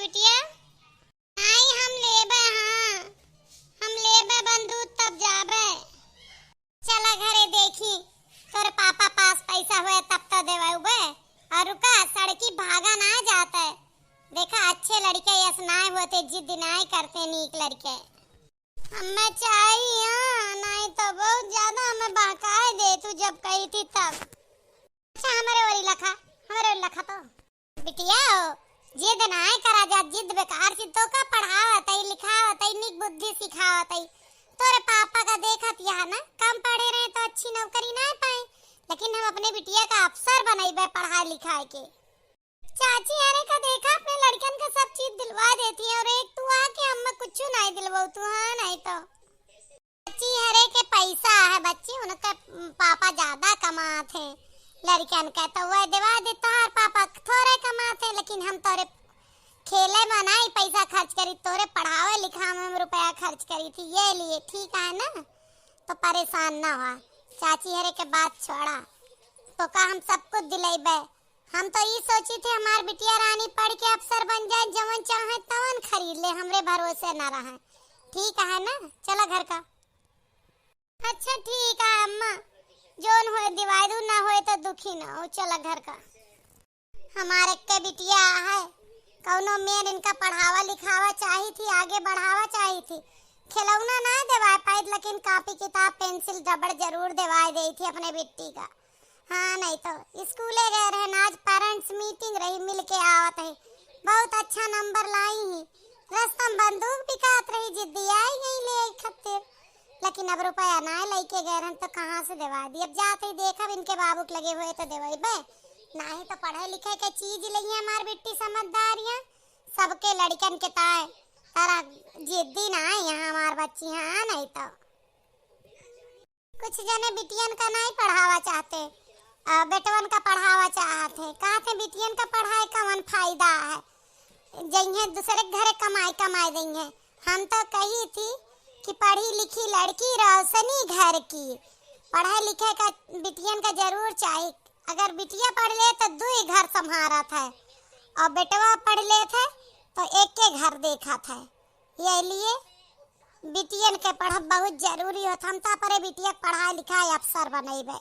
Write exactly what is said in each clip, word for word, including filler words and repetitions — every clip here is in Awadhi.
बिटिया, नाई हम लेबे, हाँ, हम लेबे बंदूक तब जाबे। चला घरे देखी, तोरे पापा पास पैसा होए तब तो देवाउबे। और रुका, सड़की भागा ना जाते। देखा, अच्छे लड़के यस नाय होते, जिद नाय करते नीक लड़के। हमें चाहिए, नहीं तो बहुत ज्यादा हमें बहकाए दे तू जब कही थी तब। अच्छा, हमारे ओरी लखा, हमारे ओरी लखा तो। बिटिया हो, जिद नाय करा जा, जिद बेकार चीज। तो का पढ़ावत है, लिखावत है, नीक बुद्धि सिखावत है। तोरे पापा का देखत यहाँ ना, कम पढ़े रहे तो अच्छी नौकरी ना पाए, लेकिन हम अपने बिटिया का अफसर बनैबे पढ़ाई लिखाई के। चाची हरे का देखा, अपने लड़कन का सब चीज दिलवा देती है और एक तू आके हमें कुछ नहीं दिलवाऊ तू, हाँ नहीं तो। बच्ची हरे के पैसा है बच्ची, उनके पापा ज्यादा कमात हैं लड़कन का, तो वह देवा दे। तोहर पापा थोड़े कमात हैं, लेकिन हम तोरे खेले में नहीं पैसा खर्च करी, तोरे पढ़ावे लिखावे में रुपया खर्च करी थी, ये लिए ठीक है ना, तो परेशान ना हुआ। चाची हरे के बात छोड़ा, तो का हम सब कुछ दिलेबे। हम तो ई सोची थे हमार बिटिया रानी पढ़ के अफसर बन जाए, जवन चाहे तवन खरीद ले, हमरे भरोसे ना रहे। ठीक है ना, चला घर का। अच्छा ठीक है अम्मा, जोन होए दिवाई दू, ना होए तो दुखी ना हो, चला घर का। हमारे के बिटिया है, कौनो मेर इनका पढ़ावा लिखावा चाही थी, आगे बढ़ावा चाही थी। खिलौना ना देवाए पाइत, लेकिन कापी किताब पेंसिल रबड़ जरूर देवाए देई थी अपने बिट्टी का। हाँ, नहीं तो स्कूले गए रहन, आज पेरेंट्स मीटिंग रही, मिल के आवत है, बहुत अच्छा नंबर लाई ही। रस्ता में बंदूक बिकात रही, जिद्दी आई गई ले आई खत्तिर, लेकिन अब रुपया ना लेके गए रहन तो कहाँ से देवा दी। अब जाते ही देखब इनके बाबू के लगे हुए तो देवइबे, नाही तो पढ़े लिखे के चीज लइहे हमार बिट्टी समझदारियाँ, सबके लड़कन के ताए तारा जिद्दी ना है यहाँ हमार बच्ची, हाँ नहीं तो। कुछ जने बिटियन का नाई पढ़ावा चाहते, अ, बेटवन का पढ़ावा चाहत है। कहत है बिटियन का पढ़ाए कवन फायदा है, जइहे दूसरे के घरे कमाए, कमाए देइहे। हम तो कही थी कि पढ़ी लिखी लड़की रोशनी घर की, पढ़े लिखे का बिटियन का जरूर चाही। अगर बिटिया पढ़ ले तो दुई घर संभारत है, और बेटवा पढ़ लेत है तो एक के घर देखत है। ये लिए बिटियन के पढ़ब बहुत जरूरी होत। हम तो अपने बिटिया के पढ़ाई लिखाई अफसर बनैबे।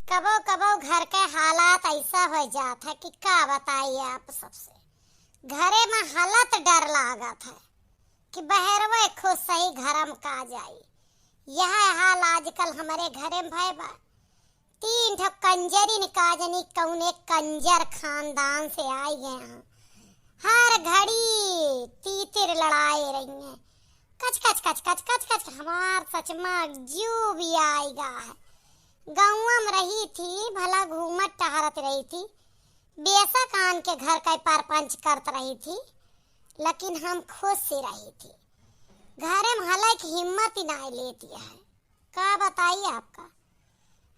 कबो कबो घर के हालात ऐसा हो जात है कि का बताई आप सबसे। घरे में हालत डर लागत है कि बहरवे खुश सही घर में का जाई। यह हाल आजकल हमरे घरे में भय बा। तीन ठो कंजरिन का जनी कौने कंजर खानदान से आई गए हैं। हर घड़ी तीतिर लड़ाए रही हैं। कच कच कच कच कच कच, हमार सच में जीव भी आएगा है। गाँव में रही थी, भला घूमत टहरत रही थी, बेशक आन के घर का परपंच करत रही थी, लेकिन हम खुश से रही थी। घरे में हले की हिम्मत ही नाई लेती है। का बताई आपका,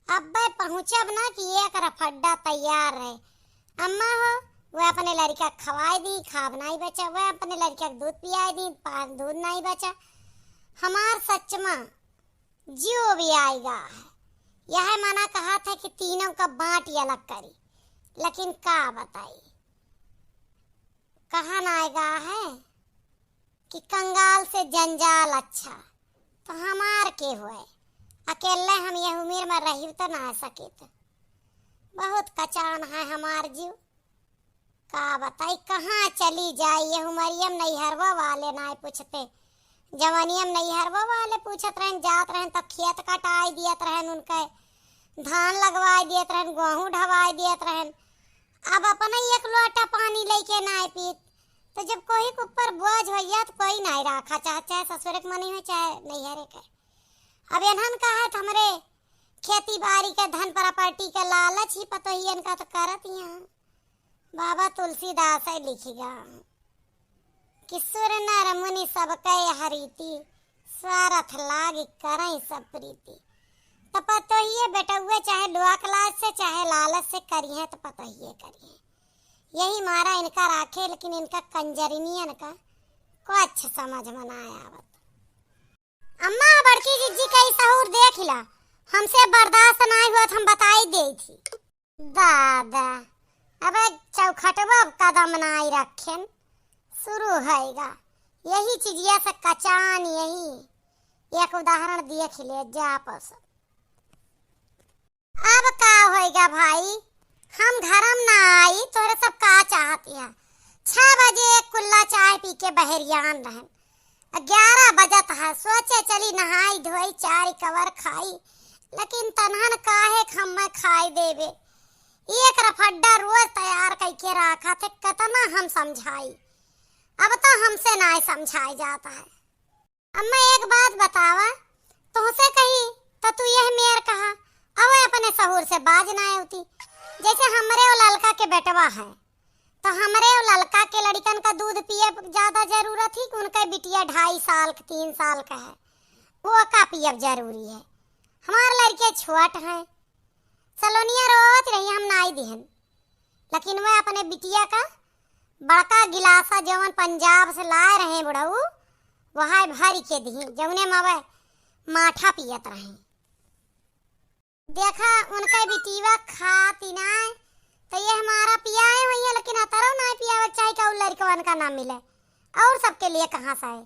अब्बे पहुँचब ना कि एक रफड्डा तैयार रहे। अम्मा हो, वह अपने लड़का खवाए दी, खाब नाई बचा, वह अपने लड़का के दूध पियाए दी, पान दूध नाई बचा। हमार सच में जीव भी आएगा है। यह मना कहा था कि तीनों का बाँट अलग करी, लेकिन का बताई, कहा ना आएगा है कि कंगाल से जंजाल अच्छा, तो हमार के होए, अकेले हम यह उम्र में रही तो ना सकित। बहुत कचान है हमार जीव। का बताई, कहाँ चली जाई ये उमरिया में, नैहरवा वाले नाय पूछते। जवनिया में नैहरवा वाले पूछत रहन, जात रहन तो खेत कटाई दियत रहन उनके, धान लगवाई दियत रहन, गेहूँ ढवाई दियत रहन। अब अपने एक लोटा पानी लेके नाय पीत, तो जब कोई के ऊपर बोझ होइया तो कोई नाय राखा चाहत, चाहे ससुरे के मनी हो चाहे नैहरे के। अब इन्हन का है तो हमरे खेती बाड़ी के धन प्रॉपर्टी के लालच ही पतोहियन का तो करत ही हैं। बाबा तुलसीदास है लिखिगा कि सुर नर मुनि सबके यह रीति, स्वारथ लाग करई सब प्रीति। त पतोहिए बेटउए चाहे लोक लाज से चाहे लालच से करिहे त पतोहिए करिहे। यही मारा इनका राखे, लेकिन इनका कंजरिनियन का कुछ समझ में ना आवत। अम्मा, बड़की जिज्जी कई सहूर देख ला, हमसे बर्दाश्त नाई होत, हम बताई देई थी। दादा, अबे चौखटवा कदम नाई रखेन, शुरू होइगा। यही चिजिया से कचान, यही एक उदाहरण देख ले जा आपस। अब का होइगा भाई, हम घरम ना आई, तोहरे सब का चाहत या? छह बजे एक कुल्ला चाय पी के बहरियान रहन, ग्यारह बजत है, सोचे चली नहाई धोई, चाय कवर खाई, लेकिन तनहन काहे क हम्मे खाई देबे? एक रफड्डा रोज तैयार कइके राखत है, केतना हम समझाई, अब तो हमसे नाय समझाई जात है। अम्मा एक बात बतावा, तोहसे कही तो तू यह मेर कहा, अब अपने सहूर से बाज नाय होती। जैसे हमरे वो ललका के बेटवा है, तो हमरे वो ललका के लड़िकन का दूध पिए ज्यादा जरूरत ही कि उनके बिटिया ढाई साल के, तीन साल का है, वो का पियब जरूरी है? हमार लड़के छोट हैं, सलोनिया रोवत रही, हम नाई दिहन, लेकिन वह अपने बिटिया का बड़का गिलासा जवन पंजाब से लाए रहे बुढ़ऊ, वह भर के दिही, जौने में वह माठा पियत रहे। देखा, उनका बिटिया खाती नाय, तो ये हमारा पियाए हुई है, लेकिन अतरो नाय पियावे के चाही कि और लड़कवन का ना मिले, और सबके लिए कहाँ से आए?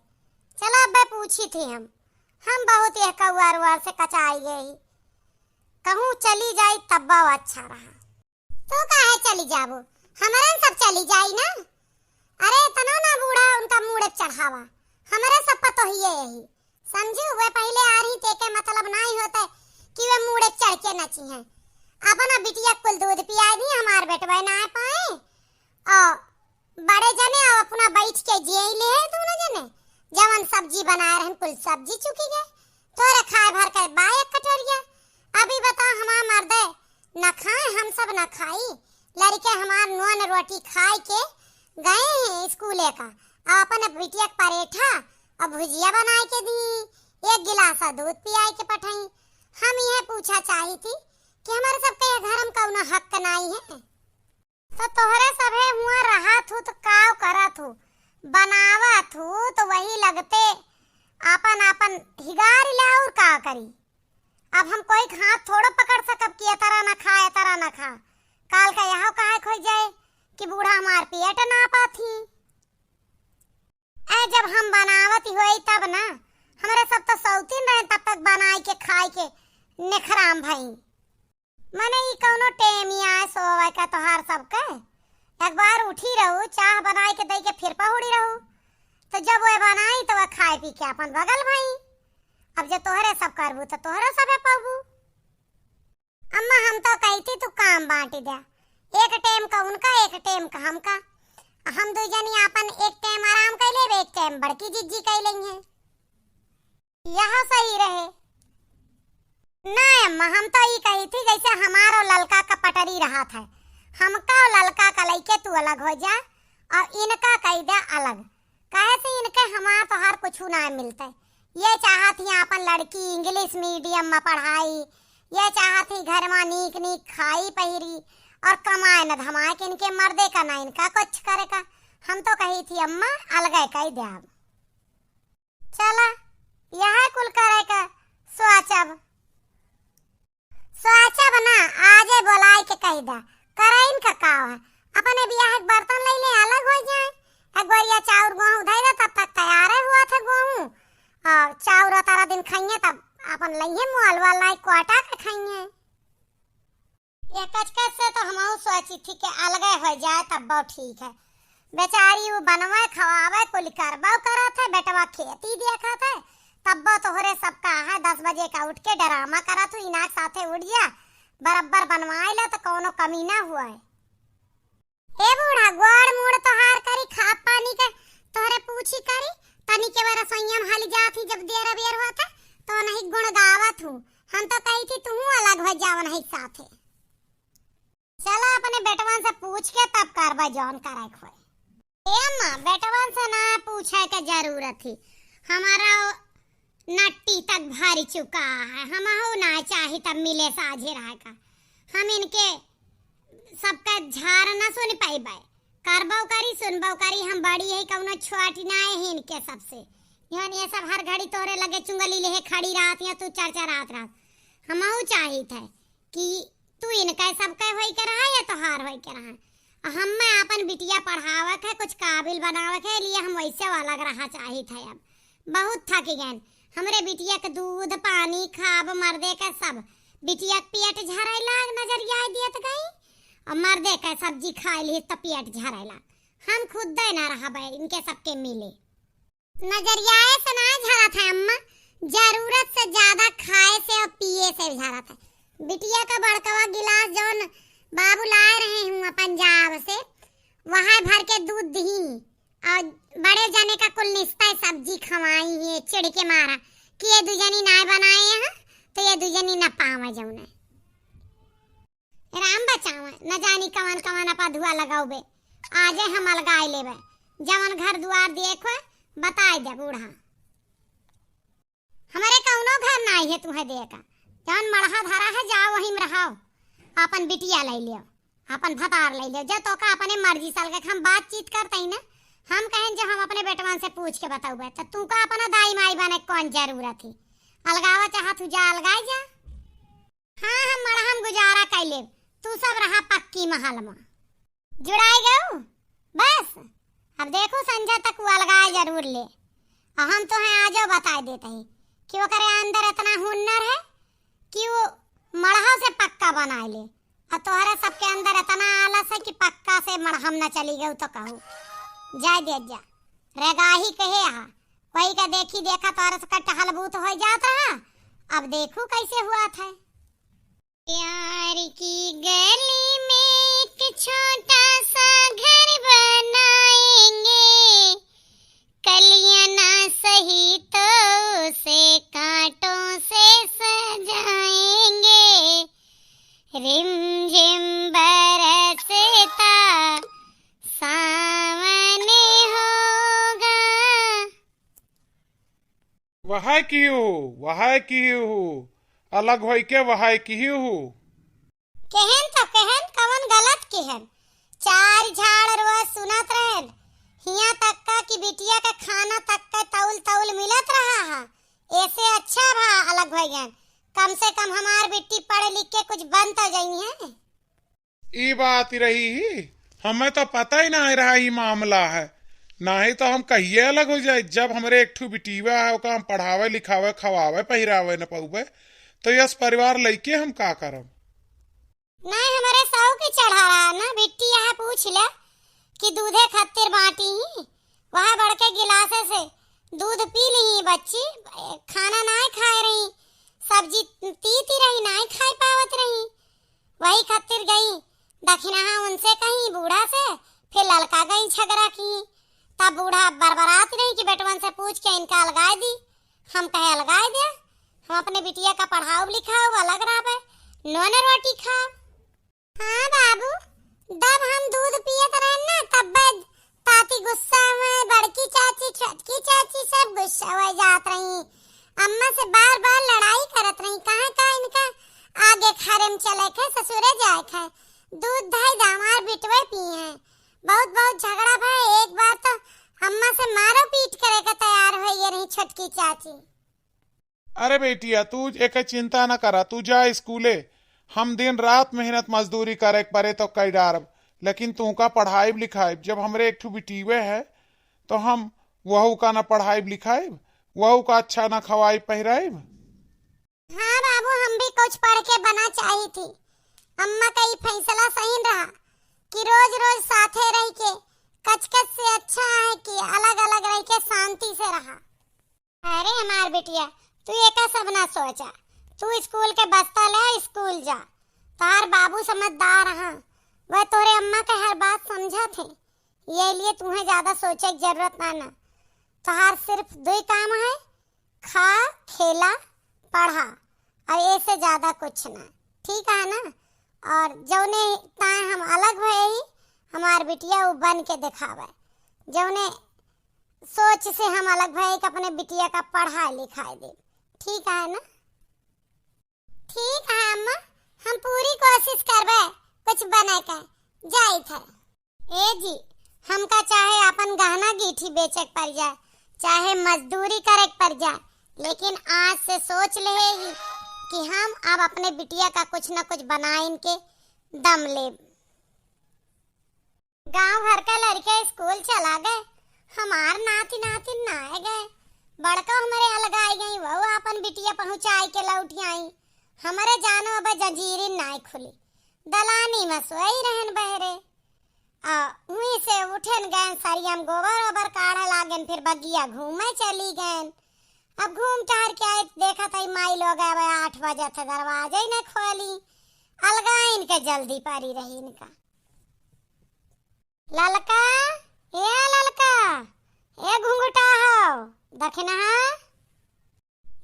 चला, अब पूछी थी हम, हम बहुत यह कौआर उआर से कचाई गई, कहूँ चली जाई तब्बा वो अच्छा रहा। तू काहे चली जाबू? हमरन सब चली जाई ना। अरे, इतना ना बूढ़ा उनका मूड़े चढ़ावा, हमरे सब पतोहिए यही। समझू, वे पहिले आ रही, तेके मतलब नाई होते कि वे मूड़े चढ़ के नची हैं। अपना बिटिया कुल दूध पियाई दी, हमार बेटवा ना पाए। और बड़े जने और अपना बैठ के जिए ले हैं दोनों जने। जवन सब्जी बनाए रहन, कुल सब्जी चुकी गए। तोरे खाए भर के बा एक कटोरिया। अभी बता, हमार मर्दे न खाए, हम सब न खाई। लड़के हमार नून रोटी खाए के गए हैं स्कूले का, और अपन बिटिया के परेठा और भुजिया बनाए के दी, एक गिलास दूध पियाए के पठाई। हम यह पूछा चाही थी कि हमारे सबके ये घर में कौनो हक नाई है? तो तोहरे सभे हुआ रहत हू तो काव करत हू, बनावत हू तो वही लगते आपन आपन हिगार ला और का करी। अब हम कोई के हाथ थोड़ो पकड़ सकब कि ए तरह ना खा, ए तरह ना खा। काल का यह कहे खोज जाए कि बूढ़ा हमार पेट ना पाथी। ए, जब हम बनावत होई तब ना, हमरे सब तो सौतीन रहे तब तक बनाई के खाई के नेखराम भई। मने ई कौनो टेम ही आए सोवे का तोहार सबके? एक बार उठी रहू, चाह बनाई के दई के फिर पहुड़ी रहू। तो जब वे बनाई तो वे खाए पी के अपन बगल भई। अब जे तोहरे सब करबू तो तोहरे सबे पबू। अम्मा, हम तो कहती तू काम बांटी दे, एक टेम का उनका, एक टेम का हमका। हम दुई जनी आपन एक टेम आराम कर लेबे, एक टेम बड़की जिज्जी कर लेंगे, यह सही रहे। ना अम्मा, हम तो ई कही थी जैसे हमारो ललका का पटरी रहत है, हमका और ललका का लइके तू अलग हो जा और इनका कह दे अलग। काहे से इनके हमार तोहार कुछु ना मिलते। ये चाहत ही आपन लड़की इंग्लिश मीडियम में पढ़ाई, ये चाहत ही घर में नीक नीक खाई पहिरी और कमाए न धमाए के इनके मर्दे का ना इनका कुछ करे का। हम तो कही थी अम्मा अलगे कह द्याब। चला, यह कुल करे का सोचब। सोचब ना, आजे बोलाए के कह दा, करइन का काव है, अपने बियाह के बर्तन ले ले अलग हो जाए, एक गोरिया चाउर गोहूँ धइ दे, तब तक तैयारे हुआ था गोहूँ, और चाउर तारा दिन खाइए, तब अपन लइहे मुआल वाला कोटा के खाइए। ये कचकच से तो हमहू सोची थी कि अलगे हो जाए तब बहुत ठीक है। बेचारी वो बनवे खवावे कुल करबो करत है, बेटवा खेती देखत है, तब्बो तोहरे सब का है दस बजे का उठ के डरामा करत हूँ, इनाक साथे उठ जा, बराबर बनवाए ला तो कौनो कमी ना हुआ है। ए बूढ़ा, गोड़ मूड़ तोहार करी, खा पानी के तोहरे पूछी करी, तनी के बार रसोइया में हाली जात ही, जब देर अबेर होत है तो नहीं गुण गावत हूँ। हम तो कही थी तू अलग हो जावन है साथे। चला अपने बेटवन से पूछ के तब करबा जौन करे के होए। ए अम्मा, बेटवन से ना पूछे के जरूरत ही, हमारा वो नट्टी तक भर चुका है, हमहू ना चाही तब मिले साझे रहे का। हम इनके सबका झार ना सुन पाइबे, करबो करी सुनबो करी, हम बड़ी है कौनो छोटी ना है इनके सबसे। जौन ये सब हर घड़ी तोहरे लगे चुंगली लेहे खड़ी रहत या तू चर चर रात रात, हमहू चाहित है कि तू इनका सबके होई के रहा या तोहार होई के रहा। हम्मे आपन बिटिया पढ़ावे के, कुछ काबिल बनावे के लिए हम वैसे अलग रहा चाहित है। अब बहुत थक गए। हमरे बिटिया के दूध पानी खाब, मर्दे के सब। बिटिया के पेट झरे लाग, नजरिया दियत गई, और मर्दे के सब्जी खाए ली तो पेट झरे लाग। हम खुद दे ना रहबे इनके सबके मिले। नजरियाए से ना झरत है अम्मा, जरूरत से ज्यादा खाए से और पिए से झरत है। बिटिया का बड़कवा गिलास जौन बाबू लाए रहे हुआ पंजाब से, वह भर के दूध दी और बड़े जने का कुल निस्ता सब्जी खवाई है, चिढ़ के मारा कि ये दू जनी ना बनाए हैं तो ये दू जनी न पावे जौने। राम बचावे, न जानी कवन कवन अपा धुआ लगाउबे। आजे हम अलगाए लेबे, जवन घर दुआर देखो बताए दे बूढ़ा। हमरे कौनो घर नाई है तुहे दे का, जवन मड़हा धरा है जाओ वहीं में रहो, अपन बिटिया ले लियो, अपन भतार ले लियो, जे तो का अपने मर्जी से अलगे। हम बातचीत करते ही ना, हम कहें जो हम अपने बेटवन से पूछ के बताउबे, तो तू का अपना दाई माई बने कौन जरूरत है? अलगावा चाहत हूँ जा, अलगाए जा। हाँ, हम मड़हम गुजारा कइ लेब, तू सब रहा पक्की महल मा। जुड़ाई गऊ? बस, अब देखू संझा तक उ अलगाए जरूर ले। और हम तोहे आजो बताए देत ही कि ओकरे अंदर इतना हुनर है कि उ मड़हा से पक्का बनाए ले। और तोहरे सबके अंदर इतना आलस है कि पक्का से मड़हम न चली गऊ तो कहू। जाए दे जा, रेगाही कहे हा, वही का देखी देखा तोहरे सबका टहलबूत हो जात रहा। अब देखू कैसे हुआ था। प्यार की गली में एक छोटा सा घर बनाएंगे, कलियां ना सही तो उसे कांटों से सजाएंगे। रिमझिम बरसता सावन होगा। वहै किहू, वहै किहू, अलग होइके वहै किहू। केहन तो केहन, कवन गलत केहन? चार झाड़ रोज सुनत रहन, हियां तक का कि बिटिया के खाना तक का तौल तौल मिलत रहा है। ऐसे अच्छा भा अलग हो गए, कम से कम हमार बिट्टी पढ़ लिख के कुछ बन तो जाई है। ई बात रही ही, हमें तो पता ही नाहीं रहा ई मामला है, नाहीं तो हम कहिए अलग हो जाए। जब हमरे एक ठू बिटिया है, ओका हम पढ़ावे लिखावे, खवावे पहिरावे न पउबे, तो यस परिवार लइके हम का करब? नाहीं, हमरे सऊ के चढ़ा रहा ना, बिट्टी यहाँ पूछ ले कि दूधे खातिर बाटी ही, वह बड़के गिलासे से दूध पी ली बच्ची, खाना नाहीं खाए रही, सब्जी तीती रही, नाहीं खाए पावत रही। वही खातिर गई दखिनहा उनसे कहीं बूढ़ा से, फिर ललका गई झगड़ा की। तब बूढ़ा बरबरात रही कि बेटवन से पूछ के इनका अलगाए दी। हम कहे अलगाए दे, हम अपने बिटिया का पढ़ाउब लिखाउब, अलग रहबे, नोने रोटी खाब। हाँ बाबू, जब हम दूध पियत रहन ना, तब्बे ताती गुस्सा में बड़की चाची, छोटकी चाची सब गुस्सा हो जात रही। अम्मा से बार बार लड़ाई करत रही, कहाँ का इनका आगे खारे में चले खे, ससुरे जाए खे। दूध धाई दामार बिटवे पिए हैं। बहुत बहुत झगड़ा भय। एक बार तो अम्मा से मारो पीट करे के तैयार हो ये रही छोटकी चाची। अरे बेटिया, तू एके चिंता न करा, तू जा स्कूले। हम दिन रात मेहनत मजदूरी करे के परे तो कई डारब, लेकिन तू का पढ़ाइब लिखाइब। जब हमरे एक ठू बिटिवे है, तो हम वहू का न पढ़ाइब लिखाइब, वहू का अच्छा न खवाइब पहिराइब। हाँ बाबू, हम भी कुछ पढ़ के बना चाही थी। अम्मा का ई फैसला सही रहा कि रोज रोज साथे रह के कचकच से अच्छा है कि अलग अलग रह के शांति से रहा। अरे हमार बिटिया, तू एका सब ना सोचा। तू स्कूल के बस्ता ले, स्कूल जा। तोहार बाबू समझदार हैं, वह तोरे अम्मा के हर बात समझत हैं, ये लिए तुम्हें ज्यादा सोचे की जरूरत ना ना। तोहार सिर्फ दो ही काम है, खा, खेला, पढ़ा, और ऐसे ज्यादा कुछ ना, ठीक है ना? और जौने ताए हम अलग भए ही, हमार बिटिया वो बन के दिखावे, जौने सोच से हम अलग भए कि अपने बिटिया का पढ़ाए लिखाए दे, ठीक है ना? ठीक है अम्मा, हम पूरी कोशिश करबे कुछ बने के। जाइत है। ए जी, हमका चाहे अपन गहना गीठी बेचे के पड़ जाए, चाहे मजदूरी करे के पड़ जाए, लेकिन आज से सोच ले ही कि हम अब अपने बिटिया का कुछ न कुछ बनाइन के दम लेब। गाँव भर के लड़के स्कूल चला गए, हमार नाती नातिन नाय गए। बड़का हमरे अलगाई गई, वो आपन बिटिया पहुँचाई के लौट आई। हमरे जानो अब जंजीरिन नाय खुली, दलानी में सोई रहन बहरे। आ, वहीं से उठेन गएन, सरियम गोबर ओबर काढ़े लागेन, फिर बगिया घूमे चली गएन। अब घूम टहर के आए, देखत है माई लोग अब आठ बजे थे, दरवाजे ही न खोली। अलगाइन के जल्दी परी रही इनका। ललका, ए ललका, ए घुंघटा हो, दखिनहा।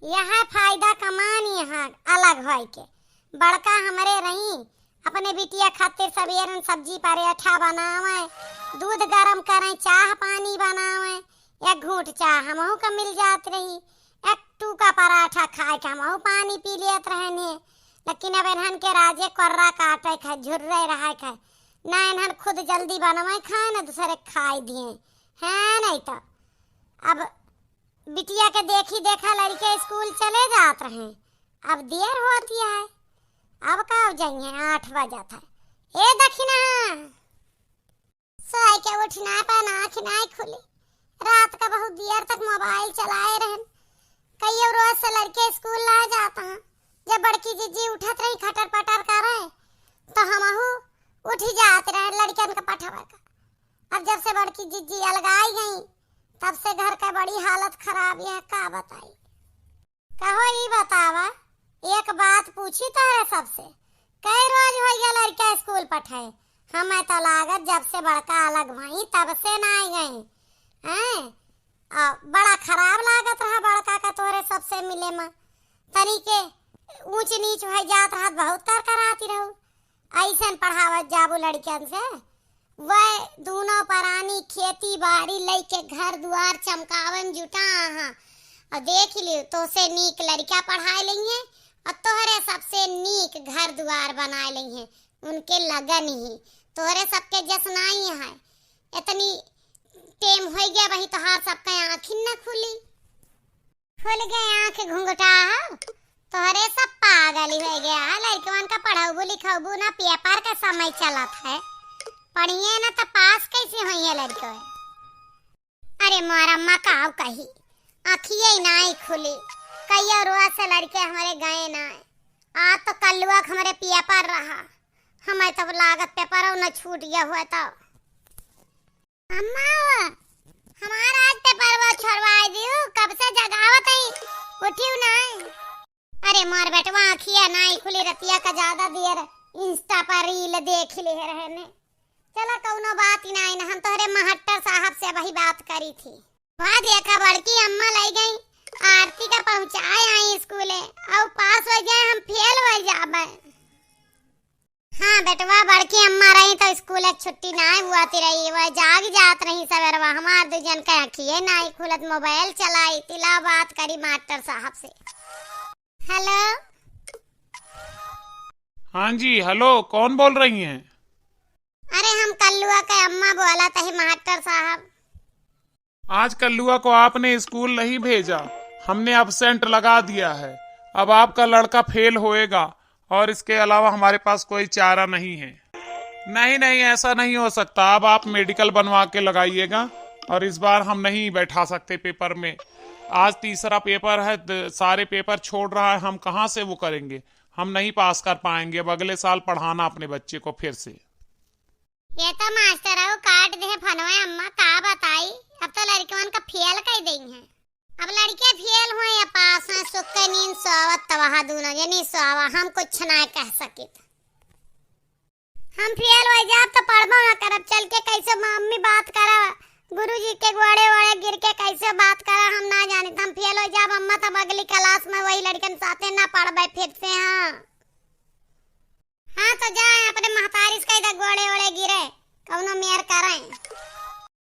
यह फायदा कमान यहाँ अलग होय के। बड़का हमरे रही, अपने बिटिया खातिर सबेरन सब्जी पराठा बनावे, दूध गरम करे, चाह पानी बनावे। एक घूंट चाह हमहू का मिल जात रही, एक टूका पराठा खाए के हमहू पानी पी लेत रहन है। लेकिन अब इन्हन के राजे कर्रा काटे के, झुर्रे रहे के, ना इन्हन खुद जल्दी बनवे खाए, ना दूसरे के खाए दिए, है नहीं तो। अब बिटिया के देखी देखा लड़के स्कूल चले जात रहे, अब देर होती है, अब का जाइए, आठ बजत है। ए दखिना, सोए के उठना पाना, आँख नाय खुली। रात का बहुत देर तक मोबाइल चलाए रहन। कहियो रोज से लड़के स्कूल ना जात हैं। जब बड़की जिज्जी उठत रही खटर पटर करे, तो हमहू उठी जात रहे लड़कन का पठवा का। अब जब से बड़की जिज्जी अलगाई गई, तब से घर का बड़ी हालत खराब है, का बताई। कहो ई बतावा, एक बात पूछी तोहरे सबसे, कई रोज होइ गया लड़का स्कूल पठाए? हमें तो लागत जब से बड़का अलग भई तब से ना आई गई हैं। आ, बड़ा खराब लागत रहा बड़का का तोहरे सबसे मिले में। तनी के ऊंच नीच होइ जात रहा, बहुत कर कराती रहू। ऐसन पढ़ावत जाबू लड़कन से, वह दूनो परानी खेती बाड़ी लइके घर दुआर चमकावन जुटा आहा। और देख लियो, तोसे नीक लड़का पढ़ाए लइहे और तोहरे सबसे नीक घर दुआर बनाए लइहे। उनके लगन ही तोहरे सबके जस नाई है। इतनी टेम होइ गया, वही तोहार सबके आँखिन न खुली। खुल गए आँख घुंघटा हो, तोहरे सब पागल ही होइ गया है। लड़कवन का पढ़ौबू लिखौबू ना, पेपर का समय चलत है, पढ़िए ना तो पास कैसे होइए लड़के? अरे मोर अम्मा काव कही, अखिए ही नाई खुली, कहियो रोज से लड़के हमरे गए नाई। आज तो कल्लुआ के हमरे पेपर रहा, हमें तब लागत पेपर न छूट गया हुआ तो। अम्मा, हमार आज पेपरवा छोड़वाए दियो, कब से जगावत हई, उठियो नाई। अरे मोर बेटवा, अखिया नाई खुली, रतिया का ज्यादा देर Insta पर reel देख ले रहे ने। चला कौनो बात ही नाई न, हम तोहरे महट्टर साहब से वही बात करी थी। वह देखा बड़की अम्मा लई गई, आरती का पहुँचाए आई स्कूले, अउ पास होइ जाए, हम फेल होइ जाबे। हाँ बेटवा, बड़की अम्मा रही तो स्कूल के छुट्टी नाई हुआती रही, वह जाग जात रही सवेरवा। हमार दू जन के अखिए नाई खुलत, मोबाइल चलाई, तिला बात करी मास्टर साहब से। हेलो। हाँ जी, हेलो, कौन बोल रही हैं? अरे हम कल्लुआ के अम्मा बोलत ही मास्टर साहब। आज कल्लुआ को आपने स्कूल नहीं भेजा, हमने एब्सेंट लगा दिया है। अब आपका लड़का फेल होएगा और इसके अलावा हमारे पास कोई चारा नहीं है। नहीं, नहीं, ऐसा नहीं हो सकता। अब आप मेडिकल बनवा के लगाइएगा और इस बार हम नहीं बैठा सकते पेपर में। आज तीसरा पेपर है, द-, सारे पेपर छोड़ रहा है, हम कहाँ से वो करेंगे? हम नहीं पास कर पाएंगे। अब अगले साल पढ़ाना अपने बच्चे को फिर से। ये तो मास्टर हो काट दे फोनवा अम्मा, का बताई, अब तो लड़कवन का फेल कई देई हैं। अब लड़के फेल हुए या पास हुए, सुख के नींद सोवत तो वहाँ दूनो जनी सोवा, हम कुछ ना कह सकित। हम फेल हो जाब तो पढ़बो ना करब, चल के कैसे मम्मी बात करा, गुरुजी के गोड़े वोड़े गिर के कैसे बात करा, हम ना जानित। हम फेल हो जाब अम्मा, तब अगली क्लास में वही लड़कन साथे ना पढ़बे फिर से। हाँ। हाँ, तो जाए अपने महतारी से कह दे, गोड़े ओड़े गिरे, कौनो मेर करे।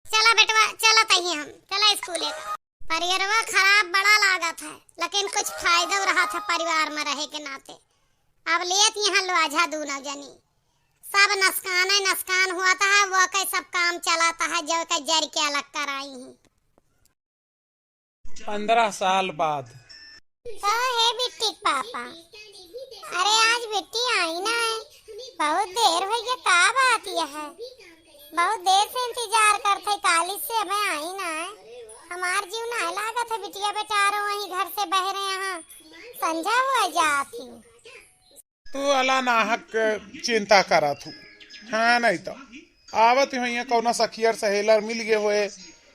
चला बेटवा, चला तही हम, चला स्कूले का। परिवारवा खराब बड़ा लागत है, लेकिन कुछ फायदा रहा था परिवार में रहे के नाते। अब लेत यहाँ लोझा दूनो जनी, सब नसकाने नसकान हुआ था, वो के सब काम चलाता है, जो के जर के अलग कराई ही। पन्द्रह साल बाद। का है बिट्टी के पापा? अरे आज बिट्टी आई ना है, बहुत देर हो गया, का बात यह है? बहुत देर से इंतजार करत है, काली से अबे आई ना है। हमार जीव ना लागत है, बिटिया बेटारो वहीं घर से बहरे यहाँ संझा हुआ जात ही। तू अला नाहक चिंता करत हूँ, हाँ, नहीं तो आवत ही होइहैं, कौनो सखियर सहेलर मिल गए होए,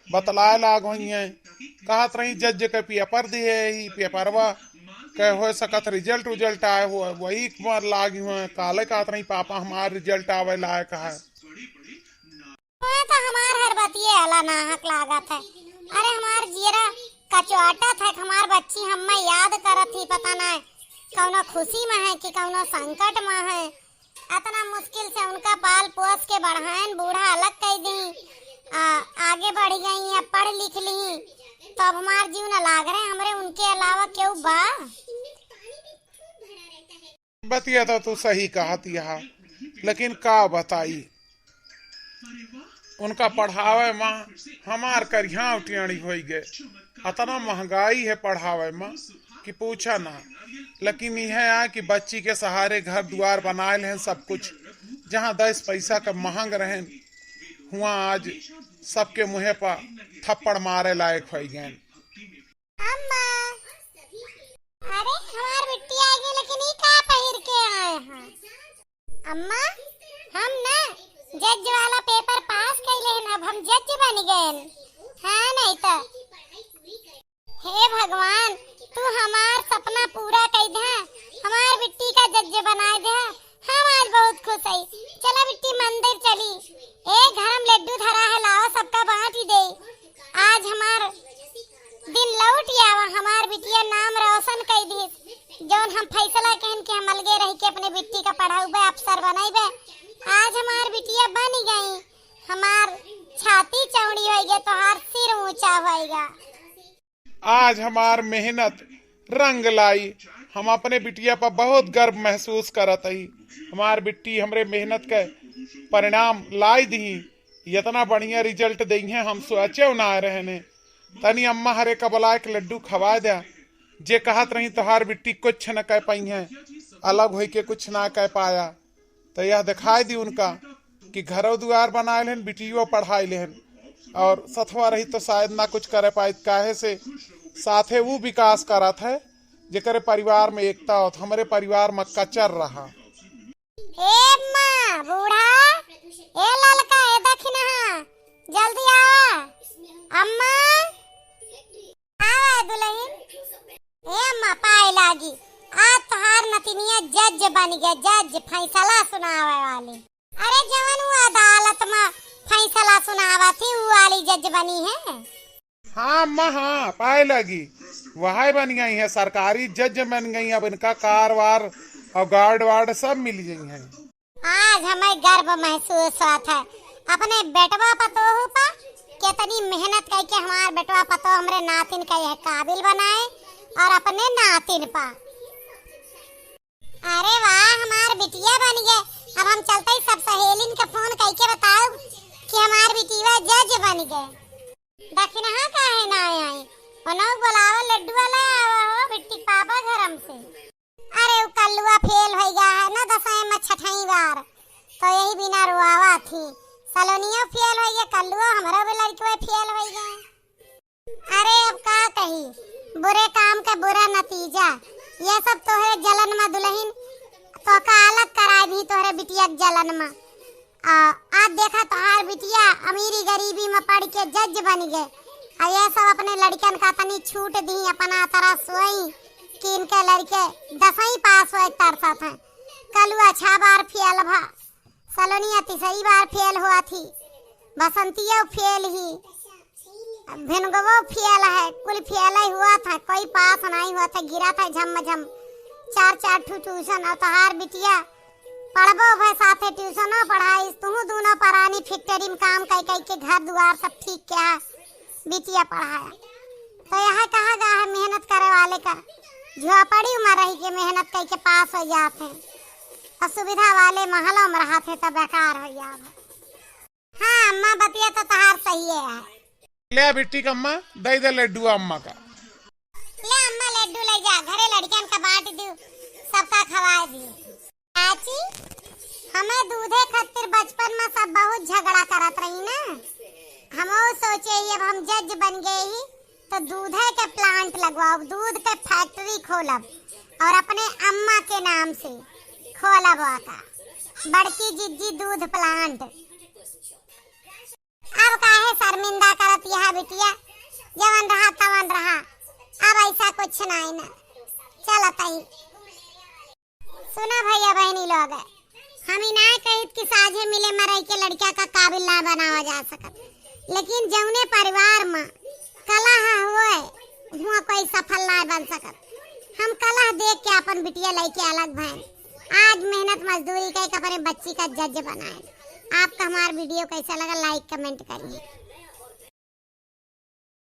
बतलाए लाग होइहैं, कहत रही जज के पेपर दिए ही, पेपरवा के हो सकत रिजल्ट उजल्ट आए हो, वही एक बार लाग हुए, काले कहत रही पापा हमार रिजल्ट आवे लायक है। मैं तो हमार हर बतिये अला नाहक लागत है। अरे हमार जियरा कचवाटत है, हमार बच्ची हम्मे याद करत ही, पता ना कौनो खुशी में है कि कौनो संकट में है। अतना मुश्किल से उनका पाल पोस के बढ़ाएन, बूढ़ा अलग कई दी, आ, आगे बढ़ गई, अब पढ़ लिख ली, तो अब हमार जीव न लाग रहे, हमरे उनके अलावा केहू बा? बतिया तो तू सही कहत हया, लेकिन का बताई, उनका पढ़ावे में हमार करिहाव टेढ़ी होई गए। अतना महंगाई है पढ़ावे में कि पूछा ना। लेकिन यह है कि बच्ची के सहारे घर दुआर बनाए लेहन सब कुछ। जहाँ दस पैसा का महंग रहेन, हुआ आज सबके मुँहे पर थप्पड़ मारे लायक होई गए। अम्मा, अरे हमार बिट्टी आ गई, लेकिन ई का पहिर के आए हैं? अम्मा, हम ना जज वाला पेपर पास कैले हन, अब हम जज बन गए। हाँ, नहीं तो। हे भगवान, तू हमार सपना पूरा कई दे, हमार बिट्टी का जज बनाए दे। हम आज बहुत खुश हई। चला बिट्टी मंदिर चली। ए घर में लड्डू धरा है, लावा सबका बांट ही दे। आज हमार दिन लौट आवा, हमार बिटिया नाम रोशन कई दी। जौन हम फैसला कहन कि हम अलगे रह के अपने बिट्टी का पढ़ाउबे, अफसर बनैबे, आज हमार बिटिया बन गई। हमार छाती चौड़ी होइगे, तोहार सिर ऊंचा होइगा। आज हमार मेहनत रंग लाई। हम अपने बिटिया पर बहुत गर्व महसूस करत हई। हमार बिट्टी हमरे मेहनत के परिणाम लाई दी। इतना बढ़िया रिजल्ट देइहैं, हम सोचे ना रहने। तनी अम्मा हरे का बुलाए के लड्डू खवाए द्या। जे कहत रही तोहार बिट्टी कुछ न कह पाई है, अलग होई के कुछ ना कह पाया। तो यह दिखाई दी उनका कि घरो दुआर बनाए लेहन, बिटियो पढ़ाई लेहन, और सथवा रही तो शायद ना कुछ करे पाइत, काहे से साथे वो विकास करत है जेकरे परिवार में एकता होत, हमरे परिवार में कचर रहा। ए अम्मा, बूढ़ा, ए ललका, ए दखिनहा, जल्दी आवा। अम्मा, आवा दुल्हन। ए अम्मा, पाए लागी। आज तोहार नतिनिया जज बन गया, जज, फैसला सुनावे वाली। अरे जवन वो अदालत में फैसला सुनावा थी, वो वाली जज बनी है। हाँ अम्मा, हाँ, पाए लागी। वही बन गई है, सरकारी जज बन गई। अब इनका कार वार और गार्ड वार्ड सब मिल गई है। आज हमें गर्व महसूस होत है अपने बेटवा पतोहू पर। कितनी मेहनत करके हमार बेटवा पतोह हमरे नातिन के यह काबिल बनाए और अपने नातिन पर। अरे वाह, हमार बिटिया बन गए। अब हम चलते ही सब सहेलिन के फोन करके बताओ कि हमार बिटिया जज बन गए। दखिनहा काहे ना आई? ओनो बुलावा, लड्डुआ ले आवा हो बिट्टी पापा घरम से। अरे उ कल्लुआ फेल होई गया है ना दसवीं में छठई बार, तो यही बिना रोआवा थी। सलोनियो फेल होई गया, कल्लुआ हमरो भी लड़कवे फेल होई गए। अरे अब का कही, बुरे काम का बुरा नतीजा। ये सब तोहरे जलन में दुल्हन, तोहका अलग कराए दी तोहरे बिटिया के जलन में। आ, आज देखा तोहार बिटिया अमीरी गरीबी में पढ़ के जज बन गए। आ ये सब अपने लड़कन का तनी छूट दी, अपना तरह सोई कि इनके लड़के दसवीं पास होए तरसत हैं। कलुआ छह बार फेल भा, सलोनिया तीसरी बार फेल हुआ थी, बसंतिया फेल ही, भिनगवो फेल है, कुल फेल ही हुआ था, कोई पास नहीं हुआ था, गिरा था झम झम। चार चार ठू ट्यूशन और तोहार बिटिया पढ़बो भय साथे ट्यूशनो पढ़ाई, तुहू दोनों परानी फैक्ट्री में काम कई कई के घर दुआर सब ठीक किया, बिटिया पढ़ाया। तो यह कहा गा है मेहनत करे वाले का झोपड़ी में रह के मेहनत कई के पास हो जाते हैं, और सुविधा वाले महलों में रहते हैं तो बेकार हो जाते हैं। हाँ अम्मा, बतिया तो तहार सही है। ले बिट्टी का अम्मा, दे दे लड्डू अम्मा का। ले अम्मा, लड्डू ले जा, घरे लड़कियन का बांट दू, सबका खवाए दू। चाची, हमें दूधे खातिर बचपन में सब बहुत झगड़ा करत रही ना। हमहू सोचे ही अब हम जज बन गए ही तो दूधे के प्लांट लगवाओ, दूध के फैक्ट्री खोलब और अपने अम्मा के नाम से खोलब ओका बड़की जिज्जी दूध प्लांट। अब काहे शर्मिंदा करत यह बिटिया, जवन रहा तवन रहा, अब ऐसा कुछ नहीं ना। चलत आई। सुना भैया बहनी लोग, हम ई ना कहित कि साझे मिले मरई के लड़किया का काबिल ना बनावा जा सकत, लेकिन जौने परिवार में कलह होए, हुआ कोई सफल ना बन सकत। हम कलह देख के अपन बिटिया लइके अलग भएन। आज मेहनत मजदूरी कइ के अपने बच्ची का जज बनाएन। आपका हमार वीडियो कैसा लगा, लाइक कमेंट करिए।